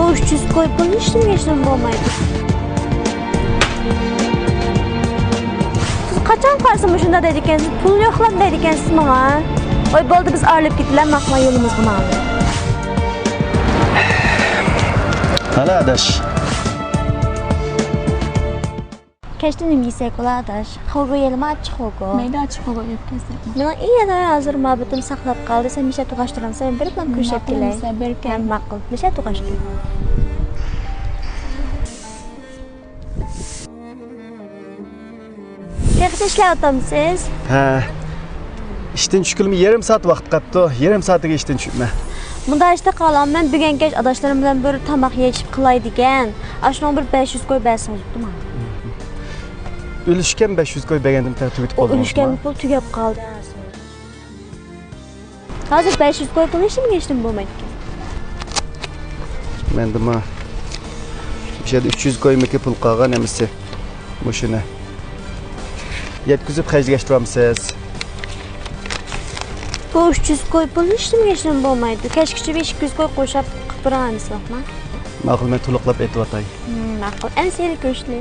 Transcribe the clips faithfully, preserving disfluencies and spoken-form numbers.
ئۇچ يۈز كوي پۇل ھېچنېمە، ھېچنېمە بولمايدۇ. سىز قاچان قارىسا مۇشۇنداق دەيدىكەنسىز، پۇل يوقلام دەيدىكەنسىز ماڭا. ۋاي بولدى، بىز ئايرىلىپ كېتىلە، ماقۇل يولىمىزغا ماڭايلى. ھالا ئاداش. كەچتە نېمە يېسەك بولا ئاداش؟ خوگو يەيلىما، ئاچچىق خوگو؟ مەيلى، ئاچچىق خوگو يەپ كەلسەك. مېنىڭ ئىيەدە ھازىر مۇھەببىتىم ساقلاپ قالدى. سەن مىشە توغاشتۇرامسەن؟ بېرىپلا كۆرۈشۈپ كېلەي. ماقۇل، مىشە توغاشتۇر. تېخىچە ئىشلەۋاتامسىز؟ ھە. ئىشتىن چۈشكىلىمۇ يېرىم سائەت ۋاقىت قاپتۇ. يېرىم سائەتىگە ئىشتىن چۈشۈپمەن. مۇنداق ئىشتا قالام، مەن بۈگۈن كەچ ئاداشلىرىم بىلەن بىر تاماق يەيشىپ قىلاي دېگەن. ئاشۇنىڭ بىر بەش يۈز كوي بەرسىڭىز بوپتۇ ماڭا. ئۈلۈشكەن بەش يۈز كوي بەرگەندىم، تۈگىتىپ ئۇ بولدىڭىزمۇ؟ ئۈلۈشكەن پۇل تۈگەپ قالدى. ھازىر بەش يۈز كوي پۇل ھېچنېمە، ھېچنېمە بولمايدىكەن. مەندىمۇ مۇشۇ يەردە ئۈچ يۈز كويمىكى پۇل قالغان ھەممىسى. مۇشۇنى يەتكۈزۈپ خەجلىگەچ تۇرامسىز؟ بۇ ئۈچ يۈز كوي پۇل ھېچنېمە، ھېچنېمە بولمايدۇ. كەچكىچە بىر ئىككى يۈز كوي قوشاپ قىلىپ بېرىڭ ئەمىسە، ماقۇل؟ ماقۇل، مەن تولۇقلاپ ئېيتىۋاتاي. ھىم، ماقۇل. ئەمىسە ھېلى كۆشلى.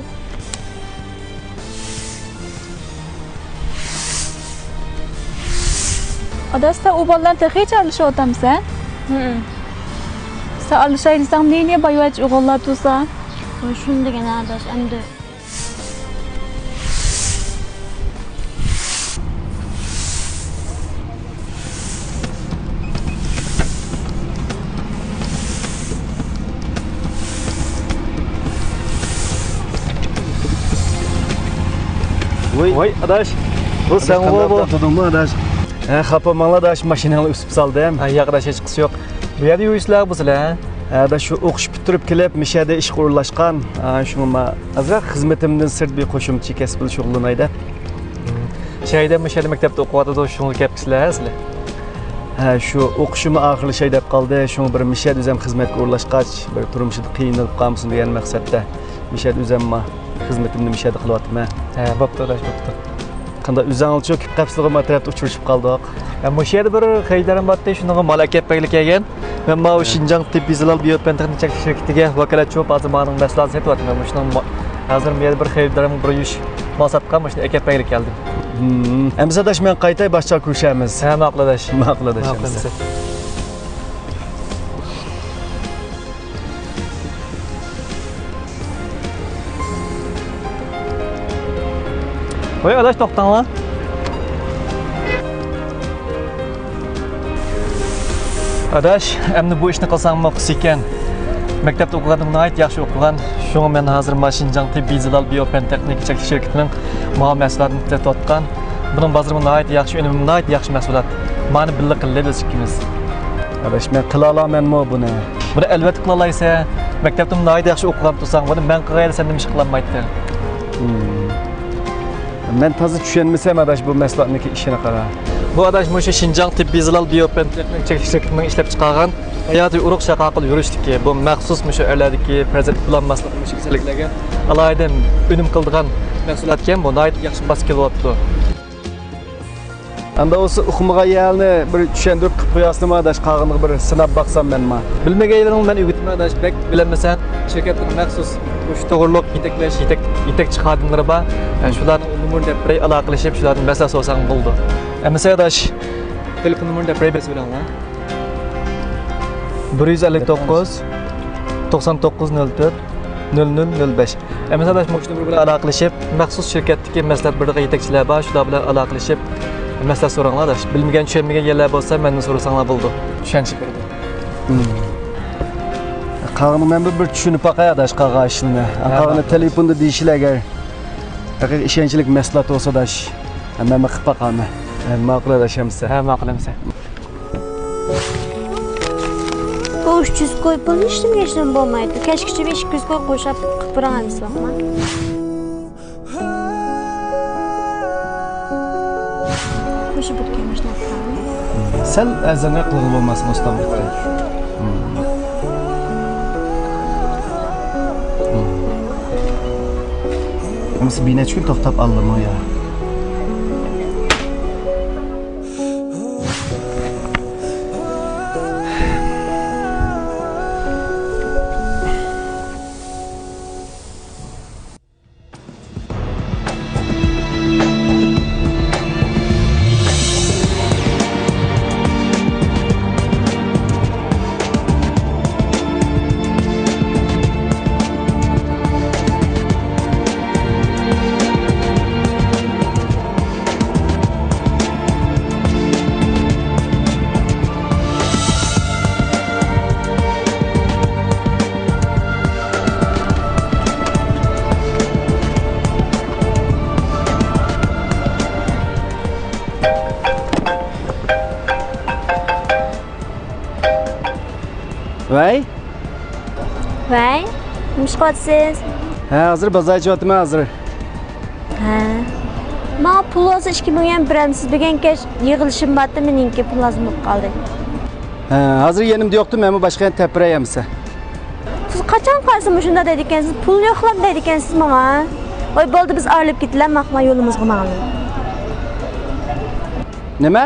ئاداش، سەن ئۇ بالىلارنى تېخىچە ئارىلىشىۋاتامسەن؟ ھىم. سەن ئارىلىشاي دېسەڭ، نى نى بايۋەچ ئوغۇللار تۇرسا. ۋاي، شۇنى دېگىنە ئاداش، ئەمدى. ۋوي. ۋوي، ئاداش. بۇ سەنغۇ بۇ؟ تۇردۇڭمۇ، ئاداش؟ ھە، خاپا بولماڭلار، ئاداش، ماشىناڭلارنى ئۈسۈپ سالدىم. ھە، ياق، ئاداش، ھېچقىسى يوق. بۇ يەردە يۈرۈيسىلەر بۇ سىلەر، ھە؟ ھە، ئاداش، شۇ ئوقۇش پۈتتۈرۈپ كېلىپ، مۇشۇ يەردە ئىشقا ئورۇنلاشقان. ھە، شۇڭا ما-، ئازراق خىزمىتىمدىن سىرت بىر قوشۇمچە كەسىپ بىلەن شۇغۇللىناي دەپ. شەيدە مۇشۇ يەردە مەكتەپتە ئوقۇۋاتىدۇ، شۇڭا كەپسىلەر سىلەر. ھە، شۇ ئوقۇشۇممۇ ئاخىرلىشاي دەپ قالدى. شۇڭا بىر مۇشۇ يەردە ئۆزۈم خىزمەتكە ئورۇنلاشقاچ، بىر تۇرمۇشىدا قىينىلىپ قالمىسۇن دېگەن مەقسەتتە. مۇشۇ يەردە ئۆزۈممۇ خىزمىتىمنى مۇشۇ يەردە قىلىۋاتىمەن. ھە، بوپتۇ، ئاداش، بوپتۇ. قانداق ئۆزۈڭلارچۇ كېلىپ قېلىپسىلىغۇ، ما تەرەپتە ئۇچرىشىپ قالدۇق. ھە، مۇشۇ يەردە بىر خېرىدارىم بارتتى، شۇنىڭغا مال ئەكەپ بەرگىلى كەلگەن. مەن ماۋۇ شىنجاڭ تېببىي زىلال بىيو پەن تېخنىك چەكلىك شىركىتىگە ۋاكالەتچى بولۇپ، ھازىر مانىڭ مەھسۇلاتىنى سېتىۋاتىمەن. مۇشۇنىڭ ما-، ھازىر مۇ يەردە بىر خېرىدارىمغا بىر يۈك مال ساتقان، مۇشۇنى ئەكەپ بەرگىلى كەلدىم. ھىم. ئەمىسە ئاداش، مەن قايتاي، باشقا كۆرۈشەرمىز. ھە، ماقۇل ئاداش. ماقۇل ئاداش، ماقۇل ئەمىسە. ئەمىسە. ۋاي ئاداش، توختاڭلار. ئاداش، ئەمدى بۇ ئىشنى قىلساڭمۇ قىس ئىكەن. مەكتەپتە ئوقۇغاندا ناھايىتى ياخشى ئوقۇغان. شۇڭا مەن ھازىر ما شىنجاڭ تېببىي زىلال بىيو پەن تېخنىكا چەكلىك شىركىتىنىڭ ماۋۇ مەھسۇلاتىنى سېتىۋاتقان. بۇنىڭ بازىرىمۇ ناھايىتى ياخشى، ئۈنۈمى ناھايىتى ياخشى مەھسۇلات. مانى بىللە قىلىلى بىز ئىككىمىز. ئاداش، مەن قىلالامەنمۇ بۇنى؟ بۇنى ئەلۋەتتە قىلالايسەن. مەكتەپتىمۇ ناھايىتى ياخشى ئوقۇغان تۇرساڭ، بۇنى مەن قىلغايلا سەن نېمە ئىش قىلالمايتتىڭ؟ ھىم. مەن تازا چۈشەنمىسەم، ئاداش، بۇ مەھسۇلاتنىڭكى ئىشىنى قارا. بۇ، ئاداش، مۇشۇ شىنجاڭ تېببىي زىلال بىيو پەن تېخنىك چەكلىك شىركىتىنىڭ ئىشلەپچىقارغان ھاياتىي ئۇرۇق شاقاقىل يۈرۈشلۈكى. بۇ مەخسۇس مۇشۇ ئەرلەردىكى پەرزەنت بولالماسلىق، مۇشۇ كېسەللىكلەرگە ئالاھىدە ئۈنۈم قىلىدىغان مەھسۇلاتكەن. بۇ ناھايىتى ياخشى ماس كېلىۋاپتۇ. ئاندا بولسا ئۇقمىغان يەرنى بىر چۈشەندۈرۈپ قىلىپ قوياسىزمۇ، ئاداش؟ قالغىنىغا بىر سىناپ باقسام مەنمۇ. بىلمىگەنلىرىڭنى مەن ئۆگىتىمەن، ئاداش. بەك بىلەلمىسەڭ، شىركەتنىڭ مەخسۇس مۇشۇ توغرۇلۇق يېتەكلەش، يېتەك-، يېتەكچى خادىملىرى بار. يەنى شۇلارنىڭ نومۇرىنى دەپ بېرەي، ئالاقىلىشىپ، شۇلاردىن مەسلىھەت سورىساڭ بولىدۇ. ئەمىسە، ئاداش، تېلېفون نومۇرىنى دەپ بېرەي، بېسىۋېلىڭلار. بىر يۈز ئەللىك توققۇز، توقسان توققۇز، نۆل تۆت، نۆل نۆل، نۆل بەش. ئەمىسە ئاداش، مۇشۇ نومۇر بىلەن ئالاقىلىشىپ، مەخسۇس شىركەتتىكى مەسلىھەت بېرىدىغان يېتەكچىلەر بار، شۇلار بىلەن ئالاقىلىشىپ مەسلىھەت سوراڭلار ئاداش. بىلمىگەن، چۈشەنمىگەن يەرلەر بولسا مەندىن سورىساڭلار بولىدۇ. چۈشەنچە بېرىدۇ. ھىم. قالغىنىنى مەن بىر، بىر چۈشىنىپ باقاي ئاداش، قالغان ئىشلىرىنى. ھە، قالغىنى ماقۇل. تېلېفوندا دېيىشىلە ئەگەر ھەقىقىي ئىشەنچلىك مەسلىھەت بولسا ئاداش، مەنمۇ قىلىپ باقارمەن. ھە، ماقۇل ئاداش ئەمىسە. ھە، ماقۇل ئەمىسە. بۇ ئۈچ يۈز كوي پۇل ھېچنېمە، ھېچنېمە بولمايدۇ. كەچكىچە بىر ئىككى يۈز كوي قوشاپ قىلىپ بېرىڭ ئەمىسە، بولدىمۇ؟ خوشى بۇتكەن مۇشۇنداق قىلىڭ. سەل ئەرزانراق قىلغىلى بولماسمۇ ئۇستام؟ ئەمىسە بىر نەچچە كۈن توختاپ ئالىمۇ يا؟ ۋەي. ۋەي، نېمە ئىش قىلىۋاتىسىز؟ ھە، ھازىر بازار ئېچىۋاتىمەن ھازىر. ھە. ماڭا پۇل بولسا ئىككى مىڭ يۈەن بېرەمسىز؟ بۈگۈن كەچ يىغىلىشىم بارتى، مېنىڭكى پۇل لازىم بولۇپ قالدى. ھە، ھازىر يېنىمدا يوقتۇ، مەنمۇ باشقا يەردىن تېپىپ بېرەي ئەمىسە. سىز قاچان قارىسا مۇشۇنداق دەيدىكەنسىز، پۇل يوقلام دەيدىكەنسىز ماڭا. ۋاي بولدى، بىز ئايرىلىپ كېتىلە، ماقما يولىمىزغا ماڭىلى. نېمە؟